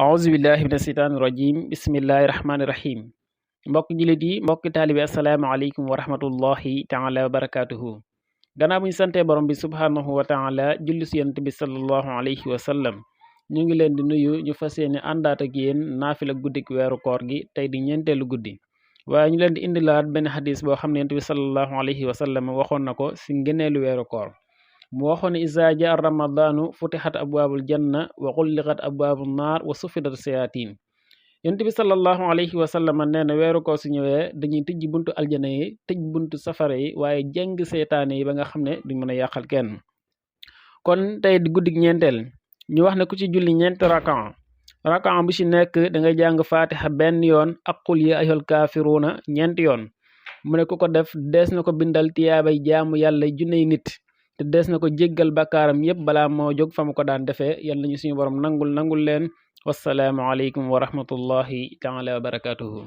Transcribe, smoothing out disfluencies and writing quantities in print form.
auzu billahi mina seytaani rajim bismillahi rahmaani rahim mbokk jullit yi mbokki taalibi asalaamaaleykum wa rahmatullahi taala wa barakatuhu gannaaw bu ñu santee borom bi subhaanahu wa taala julli si yonent bi sallallahu alayhi wa sallam ñu ngi leen di nuyu ñu fas yéene àndaat ak yéen naafila guddik weeru koor gi tey di ñeenteelu guddi waaye ñu leen di indilaat benn xadis boo xam ne yonent bi sallallahu alayhi wa sallam waxoon na ko si ngëneelu weeru koor mu waxoon ne izaa jaa ramadaanu futixat abwaabul janna wa xulliqat abwaabun naar wa sufidat sayaatiin yonent bi sallallahu alayhi wa sallam nee na weeru koor su ñëwee dañuy tëj buntu aljana yi tëj buntu safara yi waaye jeng seytaane yi ba nga xam ne duñ mën a yàqal kenn kon tey di guddik ñeenteel ñu wax ne ku ci julli ñeenti rakan bu ci nekk da ngay jàng faatixa benn yoon ak qul ya ayyuhal kaafiruuna ñeenti yoon mu ne ku ko def dees na ko bindal tiyaabay jaamu yàlla junney nit te dees na ko jéggal bakkaaram yépp balaa moo jóg fa mu ko daan defee yal nañu suñu borom nangul leen wassalaamu aleykum wa rahmatullahi taala wa barakatuhu